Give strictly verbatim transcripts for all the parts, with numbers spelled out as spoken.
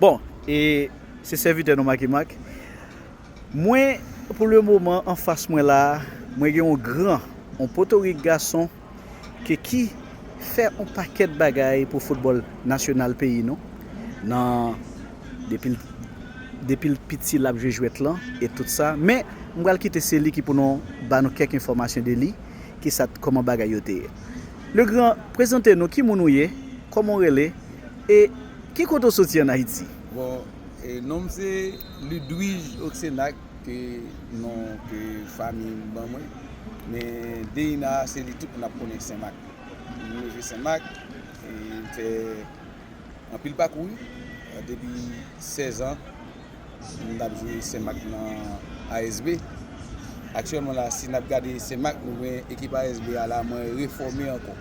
Bon, e se sèvitè nou Makimak. Mwen, pou le moman, anfas mwen la, mwen gen yon gran, yon potorik gason ke ki fè yon pakèt bagay pou foutbòl nasyonal peyi nou. Nan depi l depi l piti l ap jwe jwèt lan e tout sa. Men m pral kite se li ki pou nou ba nou kèk enfòmasyon de li, kisa, kòman bagay yo te ye. Le Grand, prezante nou ki moun ou ye, kòman w rele, e ki kote w soti ann Ayiti? Bon, e non m se Ludwige Oxenac, ke non ke fanmi ban mwen. Men Deina se li tout moun ap konnen Senmak. M leve Senmak, e m fè anpil pakou wi. Depi sèz an, m t ap jwe Senmak nan A S B. Aktyèlman la, si n ap gade Senmak, nou gen ekip A S B a la, mwen refòme ankò.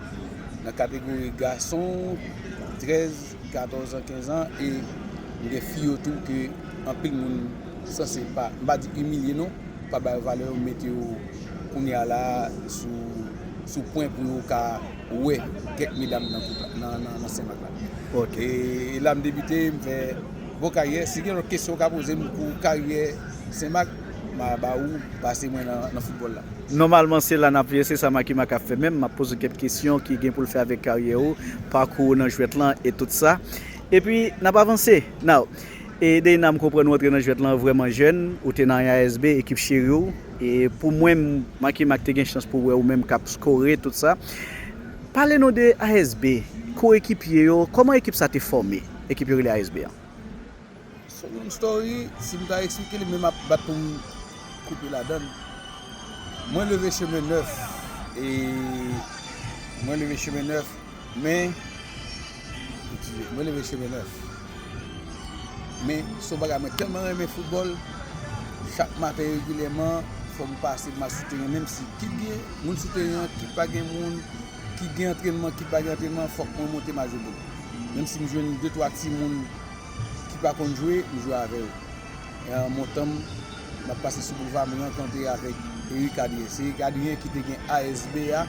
Nan kategori gason, trèz, katòz an, kenz an, e m gen fi yo tou ke anpil moun sanse pa, m pa di imilye non, pa ba yo valè, yo mete yo kounye a la sou, sou pwen pou yo ka wè kèk medam nan gwoup la, nan, nan, nan Senmak la. Ok. E, e la m debite, m fè bon karyè. Si gen lòt kesyon w ka poze m pou karyè Senmak, m a ba ou pase mwen nan, nan foutbòl la. Nòmalman, se la n ap ye, se sa Makimak ap fè menm. M ap poze kèk kesyon ki gen pou l fè avèk karyè ou, pakou ou nan jwèt lan e tout sa. Epi, n ap avanse. Now, e Deina, m konprann ou antre nan jwèt lan vrèman jèn, ou te nan A S B, ekip cheri w. E pou mwen, m, Makimak te gen chans pou wè ou menm k ap skore, tout sa. Pale nou de A S B, koekipye yo, kòman ekip sa te fòme, ekip yo rele A S B an? It's a long story, si m ta eksplike li, men m ap bat pou m koupe ladan l. Mwen leve chemen nèf, e mwen leve chemen nèf, men, eskize, mwen leve chemen nèf. Men, se yon bagay mwen tèlman renmen foutbòl, chak maten regilyèman, fò m pase, m al sou teren, menm si kit gen moun sou teren an, kit pa gen moun, kit gen antrènman, kit pa gen antrènman, fòk mwen monte m al jwe boul. Menm si m jwenn de twa timoun ki pa konn jwe, m jwe avè yo. E an montan m, m ap pase sou boulva, m rankontre avèk Eric Adrien. Se Eric Adrien ki te gen A S B a.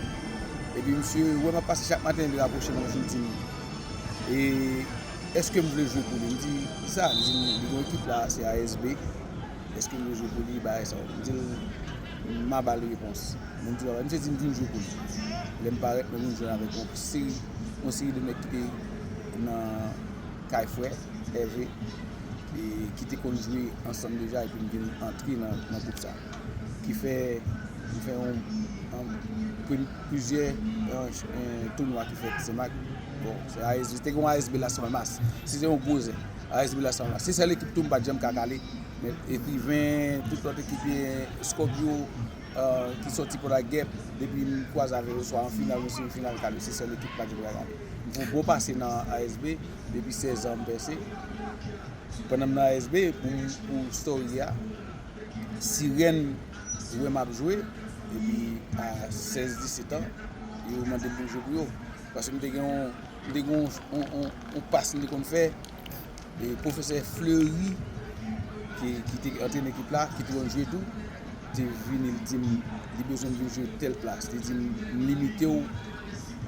Epi misye wè m ap pase chak maten, li rapwoche mwen, li di m, e, èske m vle jwe pou li? M di, kisa? Li di m, li gen yon ekip la, se A S B. Èske m vle jwe pou li, bagay sa yo? M di l, m a ba l repons. Men m di, misye di m vin jwe pou li. Lè m parèt, mwen vin jwenn avèk yon seri, yon seri de nèg ki te nan kay frè Hervé, e ki te konn jwe ansanm deja, epi m vin antre nan, nan gwoup sa. Ki fè, m fè yon, yon, plizyè, yon, yon tounwa ki fèt Senmak. Bon, se A S B, te gen yon A S B Las Palmas. Se te yon gwo zen. A S B Las Palmas. Se sèl ekip tou m pa t janm ka kale. Men Etriven, tout lòt ekip, e, Scorpio, e, ki sòti Pòdagèp, depi m kwaze avè yo, swa an final, an semifinal, kale, se sèl ekip pa t janm ka kale. M fè yon bon pase nan A S B, depi sèz an m pèse. Pandan m nan A S B, pou, pou story a, Sirèn wè m ap jwe, epi a sèz, disèt an, yo mande m pou m jwe pou yo. Paske m te gen yon, m te gen yon, yon, yon, yon pas m te konn fè, e pwofesè Fleury, ki, ki te antrenè ekip la, ki te konn jwe tou, te vini, li di m, li bezwen m vin jwe tèl plas. Li di m, m limite w,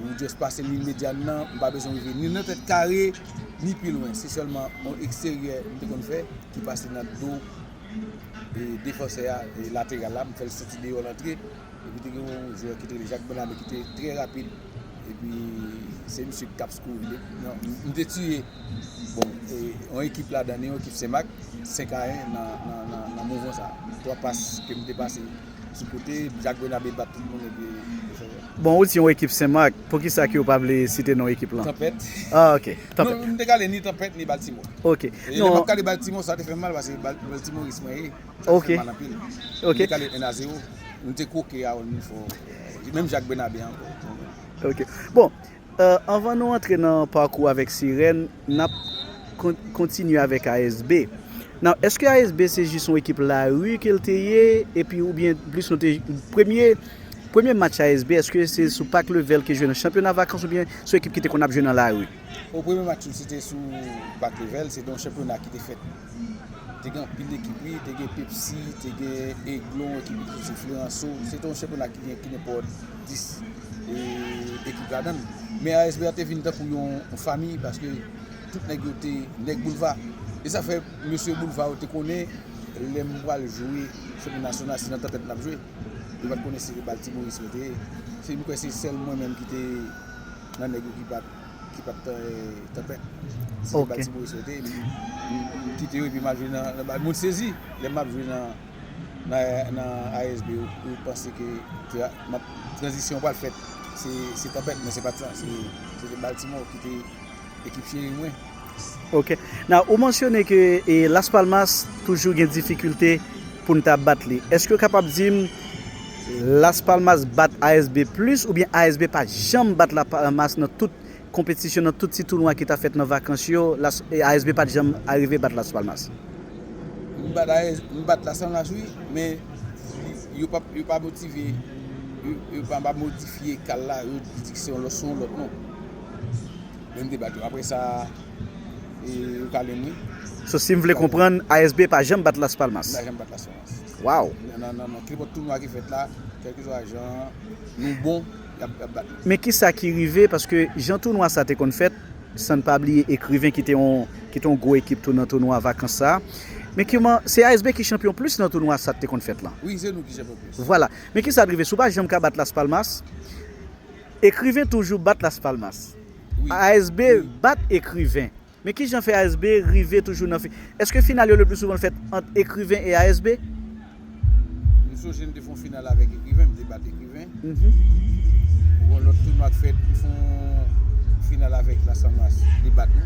ou just pase liy medya nan, m pa bezwen rive ni nan tèt kare, ni pi lwen. Se sèlman yon eksteryè m te konn fè, ki pase nan do, e, defansè a, e, lateral la, m fè l soti deyò, l antre. Epi te gen yon jwè ki te rele Jacques Bernabe ki te trè rapid. Epi se misye k t ap skouri. Non, m te tiye, bon, e, yon ekip ladan, ni yon ekip Senmak, senk a en nan, nan, nan, nan mouvman sa. Twa pas ke m te pase sou kote, Jacques Bernabe bat tout moun epi yo fè. Bon, ou di yon ekip Senmak, poukisa ke w pa vle site non ekip lan? Tanpèt. Ah, ok. Tanpèt. Non, m te kale ni Tanpèt ni Baltimore. Ok. E lè m ap kale Baltimore, sa te fè m mal, paske Bal-, Baltimoris mwen ye. Sa te fè mal anpil. M te kale en a zewo. Nou te kwoke Aaron Milford. Menm Jacques Bernabe ankò. Ok. Bon, e, anvan nou antre nan pakou avèk Sirèn, n ap kon-, kontinye avèk A S B. Nan, èske A S B se jis yon ekip lari ke l te ye, epi oubyen plis nou te, premye, premye match A S B, èske se sou Pak Levèl ke jwe nan chanpyona vakans oubyen se yon ekip ki te konn ap jwe nan lari? O, premye match nou, se te sou Pak Levèl, se te yon chanpyona ki te fèt. Te gen anpil ekip, wi, te gen Pepsi, te gen Aiglon, ekip ki soti Floranso. Se te yon chanpyona ki gen ki nenpòt dis, e, ekip ladan l. Men A S B a te vin tankou yon, yon fanmi, paske tout nèg yo te nèg boulva. E sa fè mesye Boulva yo te konnen lè m pral jwe chanpyona nasyonal, se nan Tanpèt n ap jwe. Yo pa t konnen se Baltimoris mwen te ye. Se, m kwè se sèl mwen menm ki te nan nèg yo ki pa t, ki pa t, eh, Tanpèt. Se Baltimoris mwen te ye. M, m, m kite yo epi m al jwe nan, nan, moun sezi lè m ap jwe nan, nan, nan A S B, yo, yo panse ke tra-, m ap, tranzisyon pral fèt. Se, se Tanpèt, men se pa t sa. Se, se te Baltimore ki te ekip cheri mwen. Ok. Now, ou mansyone ke, e, Las Palmas toujou gen difikilte pou n ta bat li. Èske w kapab di m Las Palmas bat A S B plis oubyen A S B pa janm bat Las Palmas nan tout konpetisyon, nan tout ti tounwa ki ta fèt nan vakans yo, Las, e, A S B pa t janm arive bat Las Palmas? M bat A S, m bat Las Palmas, wi, men yo pa, yo pa motive, yo, yo pa, pa modifye kal la, yo di se yon lòt, se yon lòt non. Men m te bat yo. Apre sa, e, yo kale m, wi. So, si m vle konprann, A S B pa janm bat Las Palmas? M pa janm bat Las Palmas. Wow! Nan, nan, nan, nan. Kenpòt tounwa ki fèt la, kèlkeswa jan nou bon, y ap, y ap bat nou. Men kisa ki rive? Paske jan tounwa sa te konn fèt, san n pa bliye Ekriven ki te yon, ki te yon gwo ekip tou nan tounwa vakans sa. Men kòman, se A S B ki chanpyon plis nan tounwa sa te konn fèt lan? Wi, se nou ki chanpyon plis. Vwala. Men kisa t rive? Si w pa janm ka bat Las Palmas, Ekriven toujou bat Las Palmas. Wi. A S B bat Ekriven. Men kijan fè A S B rive toujou nan fi-, èske final yo le pli souvan fèt ant Ekriven e A S B? M sonje m te fè yon final avèk Ekriven, m te bat Ekriven. Mhm. Bon, lòt tounwa k fèt, m fè yon final avèk Las Palmas, li bat nou.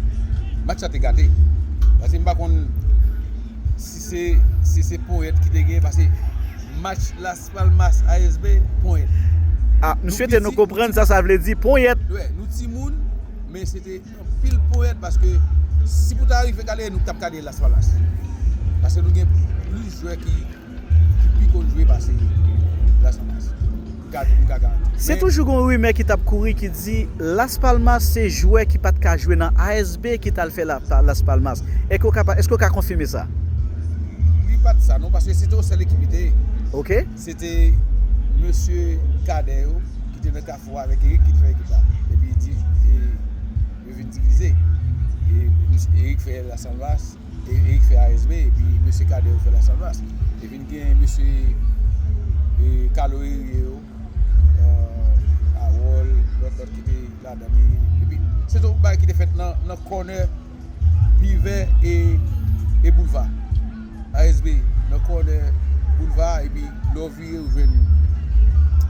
Match la te gate. Paske m pa konn si se, si se ponyèt ki te gen, paske match Las Palmas A S B, ponyèt. Ah, m swete nou konprann sa sa vle di, ponyèt. Wi, nou timoun, men se te anpil ponyèt, paske si pou ta rive kale, nou t ap kale Las Palmas. Paske nou gen plis jwè ki, ki pi konn jwe pase Las Palmas. M ka, m ka garanti. Se toujou gon rimè ki t ap kouri ki di Las Palmas se jwè ki pa t ka jwe nan A S B ki t al fè la, Las Palmas. Èske w ka, èske w ka konfime sa? Li pa t sa non, paske se te yon sèl ekip li te ye. Ok. Se te mesye Kadè yo ki te nan Kafou avèk Erik ki te fè ekip la. Epi di, e, yo vin divize. E, Erik fè Las Palmas, e, Erik fè A S B, epi mesye Kadè yo fè Las Palmas. E vin gen mesye, e, Kalo Erie yo, e, Awòl, lòt, lòt ki te ladan li. Epi, se tout bagay ki te fèt nan, nan kònè Pivè e, e Boulva. A S B nan kònè Boulva, epi lè w vire, ou jwenn,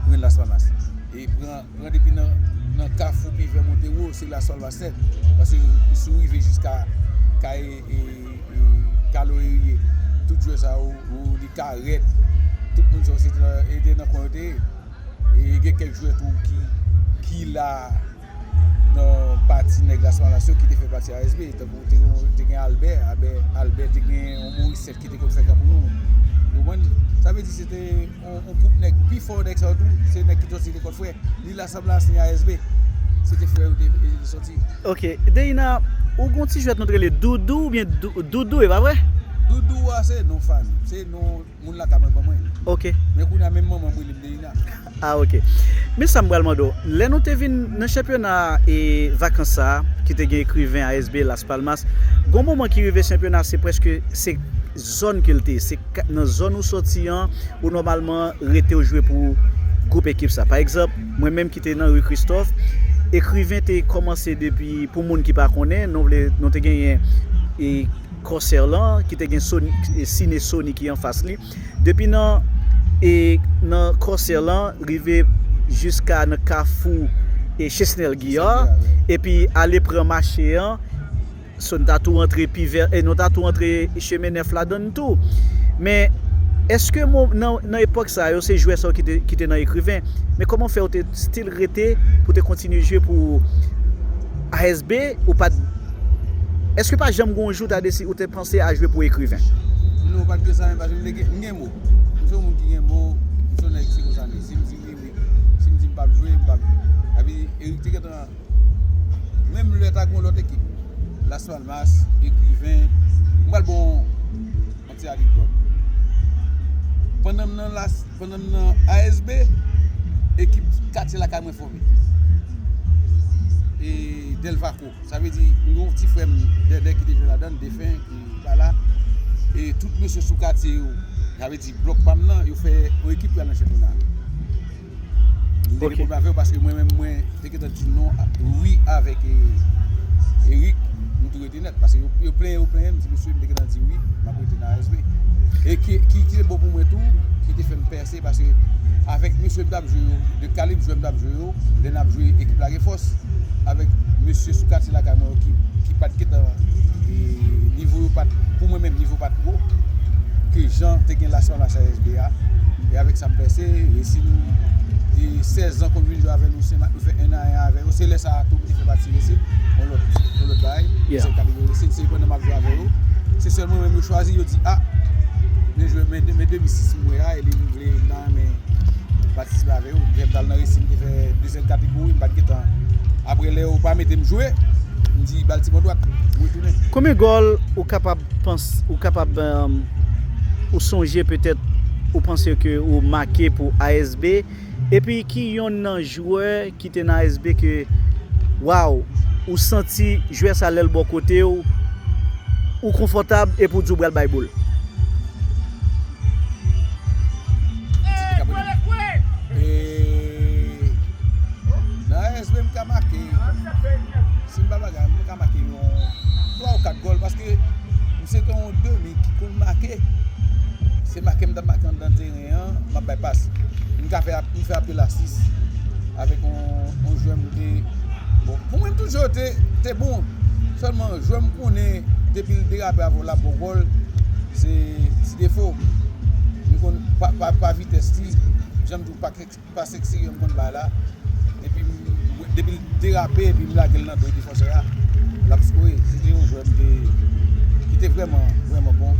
jwenn Las Palmas. E pran, pran depi nan, nan Kafou Pivè monte wo, se Las Palmas nèt. Paske si w rive jiska kay, e, e, Kalo Erie, tout jwè sa yo, Rony Carrette, tout moun sa yo, se te nan, e te nan kònè yo te ye. E gen kèk jwè tou ki, ki la nan pati nèg Las Palmas yo ki te fè pati A S B. Tankou te, te gen Albè, Albè, Albè te gen yon Morisèt ki te konn fè kan pou nou. Ou konprann? Sa vle di se te yon, yon gwoup nèg, pi fò nèg sa yo tou, se nèg ki soti lekòl frè. Ni Las Palmas, ni A S B. Se te frè yo te, te soti. Ok. Deina, ou gon ti jwèt nou te rele Doudou oubyen Dou-, Doudou, e pa vre? Doudou a se non fanmi. Se non moun lakay mwen ban mwen. Ok. Men kounye a menm manman m rele m Deina. Ah, ok. Men sa m pral mande w. Lè nou te vin nan chanpyona e vakans sa a, ki te gen Ekriven, A S B, Las Palmas, gon moman ki rive chanpyona se prèske, se zòn ke l te ye. Se ka-, nan zòn ou sòti an, ou nòmalman rete w jwe pou gwoup ekip sa. Pa egzanp, mwen menm ki te nan ri Kristòf, Ekriven te kòmanse depi, pou moun ki pa konnen, nou vle, nou te genyen e Kòsè lan, ki te gen Sony, e, Sine Sony ki anfas li. Depi nan, e, nan Kòsè lan, rive jiska nan kafou, e, Chesnèl Giyar, epi ale pran mache an, so, nou ta tou antre Pivè, e, nou ta tou antre Chemen Nèf ladann tou. Men, èske mo-, nan, nan epòk sa yo, se jwè sa yo ki te, ki te nan Ekriven? Men kòman fè ou te still rete pou te kontinye jwe pou A S B, ou pa t, èske pa janm gon jou ta desi-, ou te panse a jwe pou Ekriven? Non, pa t gen sa, men paske m te gen, m gen mo. M se yon moun ki gen mo, m se yon nèg se konsa m ye. Si m di m renmen, si m di m p ap jwe, m p ap jwe. Epi Erik te gentan, menm lè ta gen yon lòt ekip, Las Palmas, Ekriven, m pral bon yon ti anekdòt. Pandan m nan Las, pandan m nan A S B, ekip katye lakay mwen fòme. E Delvaco, sa vle di, m gen yon ti frè m, Dèdè, ki te jwe ladan l, defen, ki E tout mesye sou katye yo, sa vle di blòk pa m nan, yo fè yon ekip pou y al nan chanpyona. M te gen pwoblèm avè yo paske mwen menm, mwen te gentan di non wi avèk, e, Eric, m tou rete nèt paske yo, yo plenyen, yo plenyen, m di mesye, m te gentan di wi, m ap rete nan A S B. E ki, ki, ki te bon pou mwen tou, ki te fè m pèse, paske avèk mesye m t ap jwe yo, de kalib jwè m t ap jwe yo, lè n ap jwe ekip la gen fòs, avèk mesye sou katye lakay mwen yo ki, ki pa t gentan, e, nivo yo pa t, pou mwen menm, nivo pa t wo, ke jan te gen Las Palmas A S B a, e avèk sa m pèse, resi nou, e sèz an konn vin jwe avè nou, se nou fè en a en avè yo, se lè sa a tou m te fè pati resi, yon lòt, yon lòt bagay, dezyèm kategori resi, se pandan m ap jwe avè yo, se sèl mwen menm yo chwazi, yo di, a, men jwe, men, men demi sis m wè a, e li m vle, m ta renmen patisipe avè yo. M fè m t al nan resi, m te fè dezyèm kategori, m pa t gentan. Apre lè yo pa mete m jwe, m di bal ti bò dwat, m retounen. Konbyen gòl ou kapab panse, ou kapab, um, ou sonje petèt, ou panse ke ou make pou A S B? Epi ki yonn nan jwè ki te nan A S B ke, waw, ou santi jwè sa lè l bò kote w, ou konfòtab epi w di w pral bay boul? E nan A S B m ka make, si m pa bagay, m ka make yon twa ou kat gòl, paske m se te yon demi ki konn make. Se make m t ap make anndan teren an, m ap bay pas. M ka fè, m fè apil asis avèk yon, yon jwè m te, bon, pou mwen, m tout jwè te, te bon. Sèlman, jwè m konnen, depi l derape avè w, l ap bon gòl, se ti defo. M konn pa, pa, pa vitès li, jan m di w, pa, pa seksi, m konn bagay la. Epi, m, depi l derape, epi m lage l nan do defansè a, l ap skore. Se te yon jwè m te, ki te vrèman, vrèman bon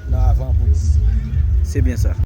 nan avan pou m. Se byen sa.